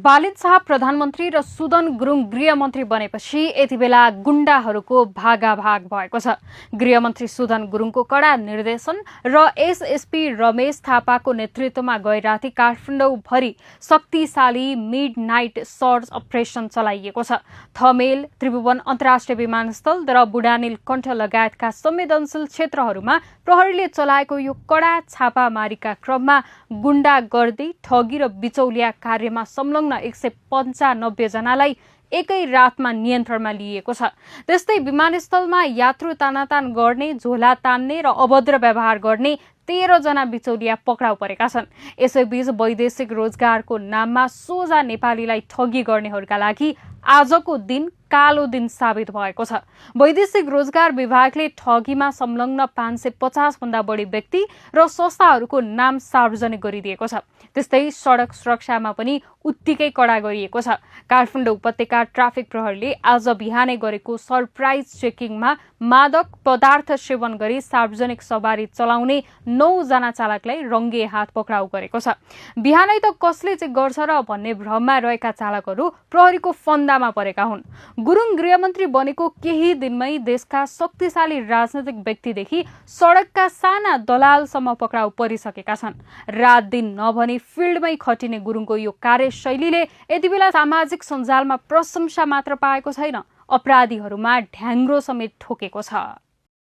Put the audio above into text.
बालिद शाह प्रधानमन्त्री र सुदन गुरुङ गृहमन्त्री बनेपछि यति बेला गुण्डाहरूको भागाभाग भएको छ। गृहमन्त्री सुदन गुरुङको कडा निर्देशन र एसएसपी रमेश थापाको नेतृत्वमा गैराती काठमाडौँभरि शक्तिशाली मिडनाइट सर्च अपरेसन चलाइएको छ। थमेल, त्रिभुवन अन्तर्राष्ट्रिय विमानस्थल र बुढानील कण्ठ लगायतका संवेदनशील क्षेत्रहरूमा प्रहरीले चलाएको यो कडा छापामारीका क्रममा गुण्डागर्दी, ठगी र बिचौलिया कार्यमा संलग्न 195 जनालाई एकै रातमा नियन्त्रणमा लिएको छ। त्यस्तै विमानस्थलमा यात्रु तानातान गर्ने, झोला तान्ने र अभद्र व्यवहार गर्ने 13 जना बिचौलिया पक्राउ परेका छन्। यसैबीच वैदेशिक रोजगारको नाममा सोझा नेपालीलाई ठगी गर्नेहरूका लागि आजको दिन कालो दिन साबित भएको छ। वैदेशिक रोजगार विभागले ठगीमा संलग्न 550 भन्दा बढी व्यक्ति र संस्थाहरूको नाम सार्वजनिक गरिदिएको छ। त्यस्तै सडक सुरक्षामा पनि उत्तिकै कडा गरिएको छ। काठमाडौँ उपत्यका ट्राफिक प्रहरीले आज बिहानै गरेको सरप्राइज चेकिङमा मादक पदार्थ सेवन गरी सार्वजनिक सवारी चलाउने 9 जना चालकलाई रङ्गे हात पक्राउ गरेको छ। बिहानै त कसले चाहिँ गर्छ र भन्ने भ्रममा रहेका चालकहरू प्रहरीको फन्दामा परेका हुन्। गुरुङ गृहमन्त्री बनेको केही दिनमै देशका शक्तिशाली राजनैतिक व्यक्तिदेखि सडकका साना दलालसम्म पक्राउ परिसकेका छन्। रात दिन नभनी फिल्डमै खटिने गुरुङको यो कार्यशैलीले यति बेला सामाजिक सञ्जालमा प्रशंसा मात्र पाएको छैन, अपराधीहरूमा ढ्याङ्ग्रो समेत ठोकेको छ।